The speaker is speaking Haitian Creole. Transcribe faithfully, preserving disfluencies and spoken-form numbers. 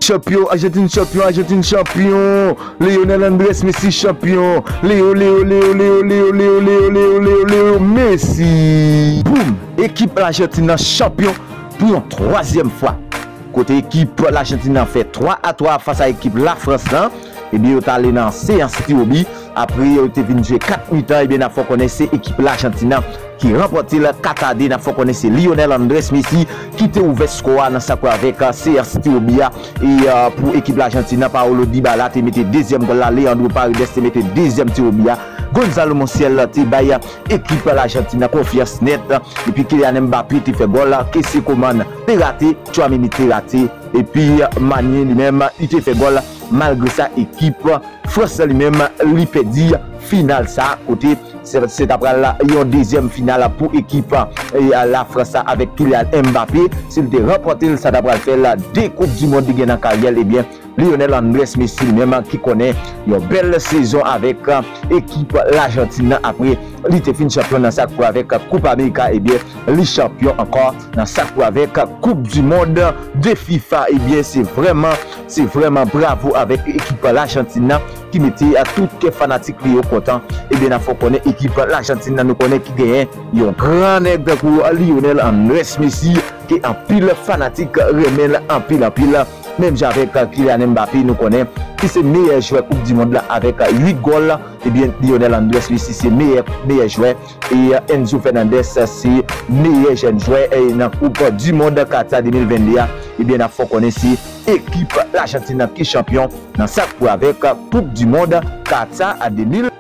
Chanpyon, Ajantin chanpyon, Ajantin chanpyon. Lionel Andrés Messi chanpyon. Leo, Leo, Leo, Leo, Leo, Leo, Leo, Leo, Leo, Leo Messi. Boum! Ekip Lajantin nan chanpyon pou yon twazyèm fwa. Kote ekip Lajantin nan fè twa a twa fas a ekip Lafrans lan, ebyen yo t ale nan seyans tiro bi. Apre yo te vin jwe kat mitan, ebyen n ap fè w konnen se ekip Lajantin nan ki ranpòte l kat a de. N ap fè w konnen se Lionel Andrés Messi ki te ouvè skò a nan sa k wè avèk seyans tiro bi a. E pou ekip Lajantin nan, Paulo Dybala te mete dezyèm gòl la, Leandro Paredes te mete dezyèm tiro bi a. Gonzalo Montiel te bay ekip Lajantin nan konfyans nèt. Epi Kylian Mbappé te fè gòl, Kingsley Coman te rate, Tchouaméni te rate. Epi Mané li menm, li te fè gòl. Malgre sa, ekip Frans li menm, li pèdi final sa kote se, se ta pral yon dezyèm final pou ekip e, Lafrans avèk Kylian Mbappé. Si l te ranpòte l, sa ta pral fè l de Koup di Mond li gen nan karyè l. Ebyen, Lionel Andrés Messi li menm ki konnen yon bèl sezon avèk ekip Lajantin nan apre li te fin chanpyon nan sa k pou avèk Koup Amerika, ebyen, li chanpyon ankò nan sa k pou avèk Koup di Mond de fifa. Ebyen, se vrèman, se vrèman bravo avèk ekip Lajantin nan ki mete tout kè fanatik li yo kontan. Ebyen, n ap fè w konnen ekip Lajantin nan, nou konnen ki genyen yon gran nèg tankou Lionel Andrés Messi, ke anpil fanatik renmen l anpil, anpil. Menm jan avèk Kylian Mbappé, nou konnen ki se meyè jwè Koup di Mond la avèk uit gòl. Ebyen, Lionel Andrés Messi se meyè, meyè jwè. E Enzo Fernandez se meyè jèn jwè e, nan Koup di Mond Qatar de mil vennde a. Ebyen, n ap fè w konnen se ekip Lajantin nan ki chanpyon nan sa k pou avèk Koup di Mond Qatar a de mil.